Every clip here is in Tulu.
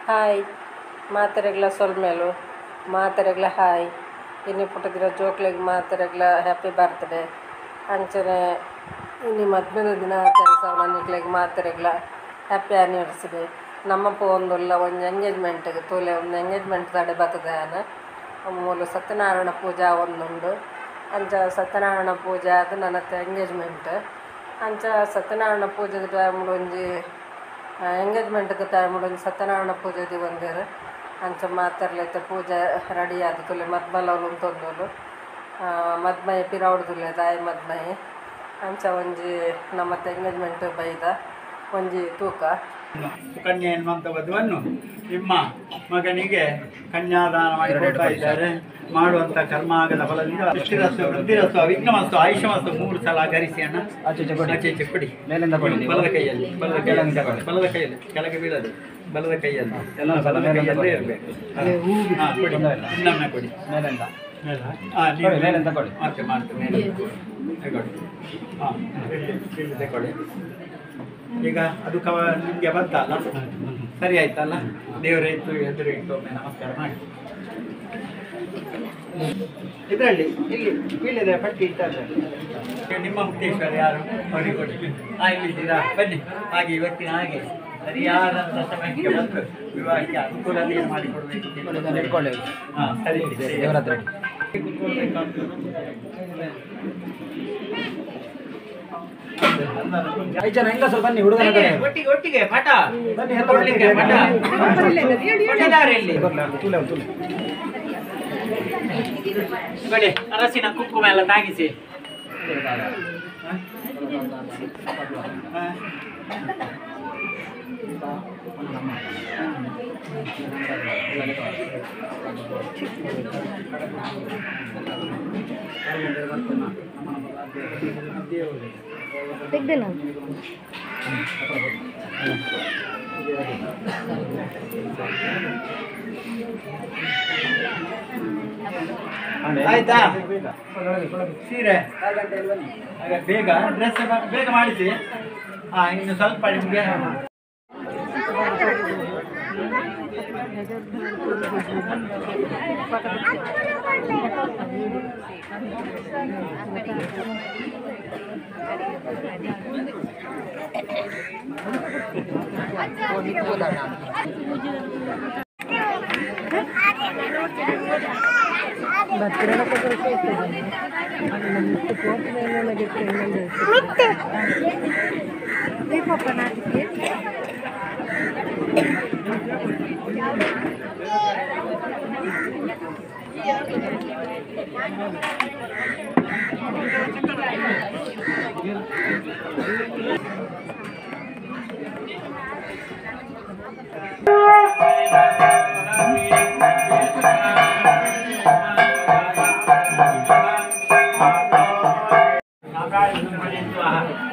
ಹಾಯ್ ಮಾತೆರೆಗ್ಲ ಸೊಲ್ಮೆಲು ಮಾತೆರೆಗ್ಲ ಹಾಯ್ ಇನಿ ಪುಟ್ಟುದಿನ ಜೋಕ್ಲೆಗ್ ಮಾತೆರೆಗ್ಲ ಹ್ಯಾಪಿ ಬರ್ತ್ಡೇ ಅಂಚನೆ ಇನಿ ಮದ್ಮೆದ ದಿನ ಆಚರಿಸವುನ ನಿಕ್ಲೆಗ್ ಮಾತೆರೆಗ್ಲ ಹ್ಯಾಪಿ ಆನಿವರ್ಸರಿ ನಮ್ಮ ಪೋವೊಂದುಲ್ಲ ಒಂಜಿ ಎಂಗೇಜ್ಮೆಂಟ್ ತೂಲೆ ಒಂದು ಎಂಗೇಜ್ಮೆಂಟ್ ತಡೆ ಬತ್ತುದು ಯಾನ್ ಮೂಲು ಸತ್ಯನಾರಾಯಣ ಪೂಜೆ ಆವೊಂದುಂಡು ಅಂಚ ಸತ್ಯನಾರಾಯಣ ಪೂಜೆ ಆದ್ ನನತ ಎಂಗೇಜ್ಮೆಂಟ್ ಅಂಚ ಸತ್ಯನಾರಾಯಣ ಪೂಜೆದ ಟೈಮ್ ಒಂಜಿ ಎಂಗೇಜ್ಮೆಂಟ್ ಟೈಮ್ ಒಂಜಿ ಸತ್ಯನಾರಾಯಣ ಪೂಜೆ ದೀವೊಂದೆರ್ ಅಂಚ ಮಾತೆರ್ಲ ಪೂಜೆ ರೆಡಿ ಆದ್ ತೂಲೆ ಮದ್ಮಲ್ ಅವ್ಲು ಉಂತೊಂದುಲ್ಲು ಮದ್ಮಯ ಪಿರವುಡುದುಲ್ಲೆ ದಾಯಿ ಮದ್ಮಯೆ ಅಂಚ ಒಂಜಿ ನಮ್ಮತ್ತ ಎಂಗೇಜ್ಮೆಂಟ್ ಬೈದ ಒಂಜಿ ತೂಕ ಸುಕನ್ಯೆ ಎನ್ನುವಂಥ ವಧುವನ್ನು ನಿಮ್ಮ ಮಗನಿಗೆ ಕನ್ಯಾದಾನ ಮಾಡಿಕೊಡ್ತಾ ಇದ್ದಾರೆ. ಮಾಡುವಂಥ ಕರ್ಮಾಗದ ಫಲದಿಂದ ವೃಷ್ಟಿರಸ್ತು ವೃದ್ಧಿರಸ್ತು ಅವಿಘ್ನಮಸ್ತು ಆಯುಷ್ಮಸ್ತು ಮೂರು ಸಲ ಗರಿಸಿಯನ್ನು ಆಚೆ ಈಚೆ ಕೊಡಿ. ಮೇಲಿಂದ ಕೊಡಿ, ಬಲದ ಕೈಯಲ್ಲಿ, ಬಲದ ಕೈಯಲ್ಲಿ, ಬಲದ ಕೈಯಲ್ಲಿ, ಕೆಳಗೆ ಬೀಳದೆ ಬಲದ ಕೈಯಲ್ಲಿ, ಬಲದ ಕೈಯಲ್ಲೇ ಇರಬೇಕು. ಕೊಡಿ, ಇನ್ನೊಮ್ಮೆ ಕೊಡಿ, ಮೇಲಿಂದ ನೀವು ಮೇಲಿಂದ ಕೊಡಿ. ಮತ್ತೆ ಮಾಡ್ತೇವೆ, ಮೇಲೆ ತಗೊಳ್ಳಿ. ಹಾಂ, ಇಲ್ಲಿ ತಗೊಳ್ಳಿ. ಈಗ ಅದು ಕವ ನಿಮಗೆ ಬಂತಲ್ಲ, ಸರಿ ಆಯ್ತಲ್ಲ? ದೇವರ ಇತ್ತು ಎದುರು ಇಟ್ಟು ಒಮ್ಮೆ ನಮಸ್ಕಾರ ಮಾಡಿ. ಇದರಲ್ಲಿ ಇಲ್ಲಿ ಬೀಳಿದೆ ಪಟ್ಟಿ ಇಟ್ಟಲ್ಲ. ನಿಮ್ಮ ಮುಕ್ತೇಶ್ವರ ಯಾರು ಅವರಿಗೆ ಕೊಡಿ. ಹಾಂ, ಇಲ್ಲಿದ್ದೀರಾ, ಬನ್ನಿ. ಹಾಗೆ ಇವತ್ತಿನ ಹಾಗೆ ಸರಿಯಾದಂಥ ಸಮಯಕ್ಕೆ ಬಂದು ವಿವಾಹಕ್ಕೆ ಅನುಕೂಲತೆಯನ್ನು ಮಾಡಿಕೊಡ್ಬೇಕು. ಇಟ್ಕೊಳ್ಳಿ. ಹಾಂ, ಸರಿ, ದೇವರ ಹತ್ರ ಐದು ಜನ ಹೆಂಗಸರು ಬನ್ನಿ, ಹುಡುಗನ ಕಡೆ ಒಟ್ಟಿಗೆ ಒಟ್ಟಿಗೆ ಪಟ ಬನ್ನಿ, ಎಲ್ಲ ಕೊಡ್ಲಿಕ್ಕೆ ಪಟ ಪಟದಾರ ಇಲ್ಲಿ ತೂಲೆ ತೂಲೆ ಕೊಡಿ. ಅರಸಿನ ಕುಂಕುಮ ಎಲ್ಲ ತಾಗಿಸಿ. ಆಯ್ತಾ? ಸೀರೆ ಬೇಗ ಡ್ರೆಸ್ ಬೇಗ ಮಾಡಿಸಿ. ಹಾಂ, ಇನ್ನು ಸ್ವಲ್ಪ ನಿಮಗೆ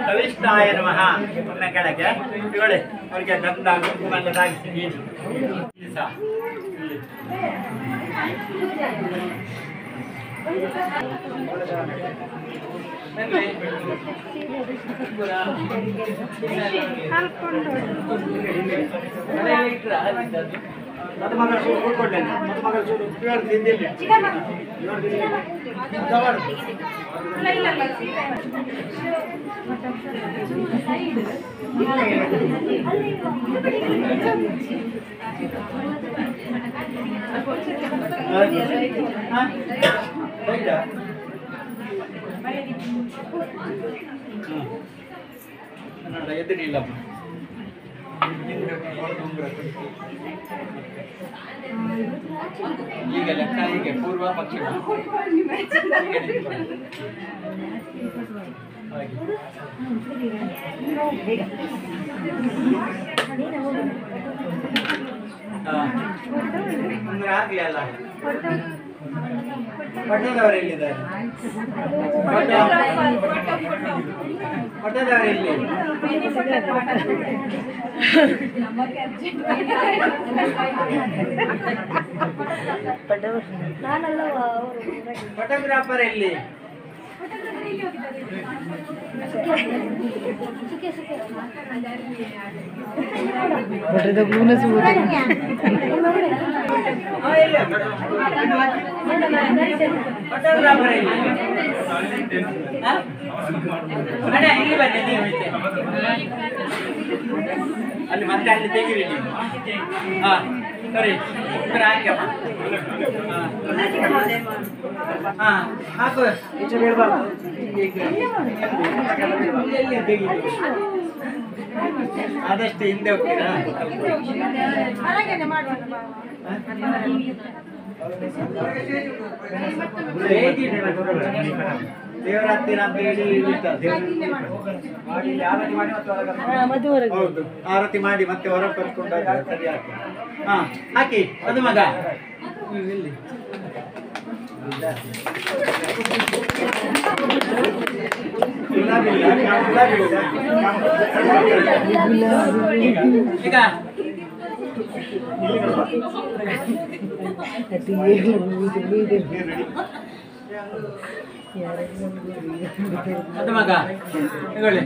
ಕವಿಷ್ಣಾಯ ನಮಃ. ಒಮ್ಮೆ ಕೆಳಗೆ ಇವಳೆ ಅವರಿಗೆ ಗಂಧ ಕುಂಕುಮ ಎಲ್ಲ ತಾಗಿಸಿ. ನೀನು ಮದುಮಗಳ ಸೂರು ಕೂತ್ಕೊಳ್ಳಿ, ಮದುಮಗಳ ಸೂರು ಎದುರಿಲ್ಲಮ್ಮ. ಈಗ ಲೆಕ್ಕ ಹೀಗೆ ಪೂರ್ವ ಪಶ್ಚಿಮ ಹಾಗೆ. ಅಂದ್ರೆ ಆಗ್ಲಿ ಅಲ್ಲ. ಪಟ್ಟದವರು ಎಲ್ಲಿದ್ದಾರೆ? ಪಟ್ಟದವರು ಎಲ್ಲಿ? ಫೋಟೋಗ್ರಾಫರ್ ಎಲ್ಲಿ? ಅಲ್ಲಿ ಮತ್ತೆ ಅಲ್ಲಿ ತೆಗೀರಿ ನೀವು. ಹಾಂ ಸರಿ, ಉತ್ತರ ಹಾಕಿ ಅಮ್ಮ. ಹಾಂ ಹಾಕು, ಎಲ್ಲಿ ತೆಗೀರಿ ಆದಷ್ಟು ಹಿಂದೆ ಹೋಗ್ತೀರಾ? ದೇವರ ಹತ್ತಿರ ಅಂತ ಹೇಳಿ ಹೌದು, ಆರತಿ ಮಾಡಿ ಮತ್ತೆ ಹೊರಗೆ ಕರ್ಕೊಂಡಾಗ ಸರಿ ಹಾಕಿ. ಹಾ ಹಾಕಿ ಮದುಮಗ. ಇಲ್ಲಿ ಈಗ ಮದುಮಗ ತಗೊಳ್ಳಿ.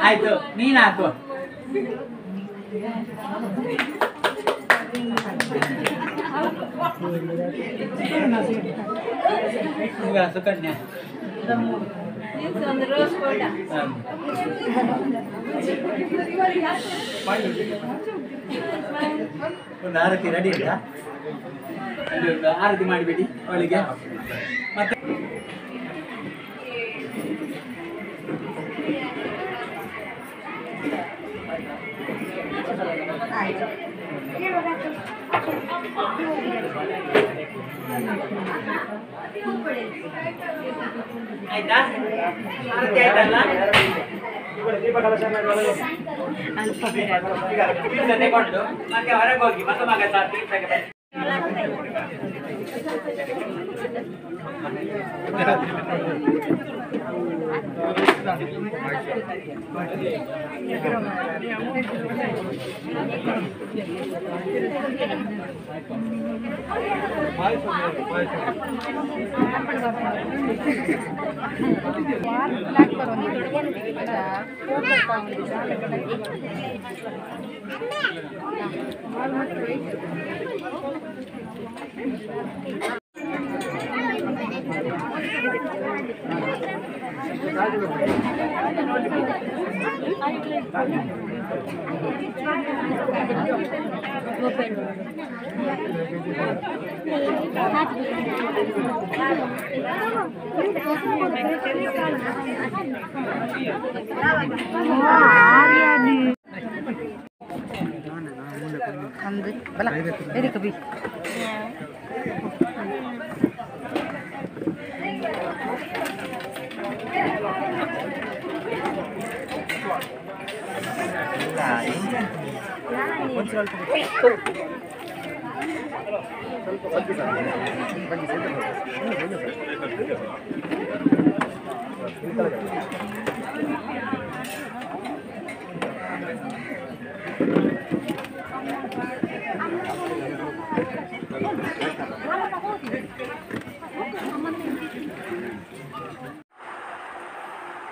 ಆಯ್ತು, ನೀನ್ ಹಾಕು. ಈಗ ಸುಕನ್ಯಾ ಒಂದು ಆರತಿ ರೆಡಿ ಇಲ್ಲ, ಅಲ್ಲಿ ಒಂದು ಆರತಿ ಮಾಡಿಬಿಡಿ ಅವಳಿಗೆ. ಮತ್ತೆ ಆಯ್ತಾ, ಆರತಿ ಆಯ್ತಲ್ಲ? ಈಗ ತೀರ್ಥ ತಗೊಂಡು ಮತ್ತೆ ಹೊರಗೆ ಹೋಗಿ ಮದುಮಗ ಸಹ ತೀರ್ಥಕ್ಕೆ ಬನ್ನಿ.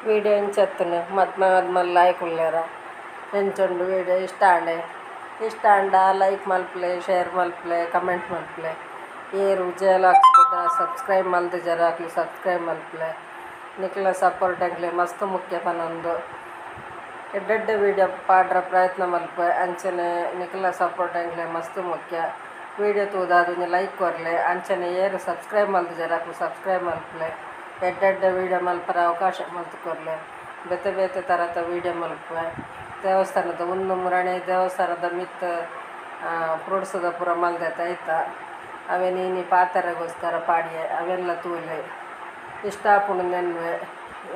ವಿಡಿಯೋ ಇಂಚತ್ತನು ಮದ್ಮ ಮದ್ಮಲ್ ಲಾಯ್ಕ್ ಉಳ್ಳೇರ ಎಂಚೊಂಡು ವಿಡಿಯೋ ಇಷ್ಟ ಆಂಡೆ ಇಷ್ಟ ಆಂಡ ಲೈಕ್ ಮಲ್ಪಲೆ, ಶೇರ್ ಮಲ್ಪಲೆ, ಕಮೆಂಟ್ ಮಲ್ಪಲೆ. ಏರು ವಿಜಯಲಾಕ್ಸ್ ಸಬ್ಸ್ಕ್ರೈಬ್ ಮಲ್ದು ಜರಾಕ್ಲಿ ಸಬ್ಸ್ಕ್ರೈಬ್ ಮಲ್ಪಲೆ. ನಿಕ್ಲ ಸಪೋರ್ಟ್ ಅಂಕ್ಲೆ ಮಸ್ತ್ ಮುಖ್ಯ ಪನೊಂದು ಎಡ್ಡೆಡ್ಡೆ ವಿಡಿಯೋ ಪಾಡ್ರ ಪ್ರಯತ್ನ ಮಲ್ಪೆ. ಅಂಚನೆ ನಿಕ್ಲ ಸಪೋರ್ಟ್ ಅಂಕ್ಲೆ ಮಸ್ತ್ ಮುಖ್ಯ. ವಿಡಿಯೋ ತೂದಾದ ಒಂಜಿ ಲೈಕ್ ಕೊರ್ಲೆ. ಅಂಚನೆ ಏರು ಸಬ್ಸ್ಕ್ರೈಬ್ ಮಲ್ದು ಜರಾಕ್ಲಿ ಸಬ್ಸ್ಕ್ರೈಬ್ ಮಲ್ಪಲೆ. ಎಡ್ಡೆಡ್ಡೆ ವಿಡಿಯೋ ಮಲ್ಪರ ಅವಕಾಶ ಮಲ್ತು ಕೊರ್ಲೆ. ಬೇತೆ ಬೇತೆ ಥರದ ವಿಡಿಯೋ ಮಲ್ಪೆ. ದೇವಸ್ಥಾನದ ಒಂದು ಮುರಣೆ ದೇವಸ್ಥಾನದ ಮಿತ್ತ ಫ್ರೂಟ್ಸದ ಪೂರ ಮಲ್ದೈತ ಆಯ್ತಾ ಅವೇ ನೀನಿ ಪಾತ್ರೆಗೋಸ್ಕರ ಪಾಡಿಯೆ ಅವೆಲ್ಲ ತೂಲೆ ಇಷ್ಟ ಆಪುಂಡು ನೆನ್ವೆ.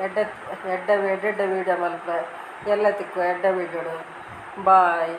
ಎಡ್ಡೆ ಎಡ್ಡೆ ಎಡ್ಡೆಡ್ಡೆ ವೀಡಿಯೋ ಮಲ್ಪೆ ಎಲ್ಲ ತಿಕ್ಕು ಎಡ್ಡೆ ವೀಡಿಯೋಡು. ಬಾಯ್.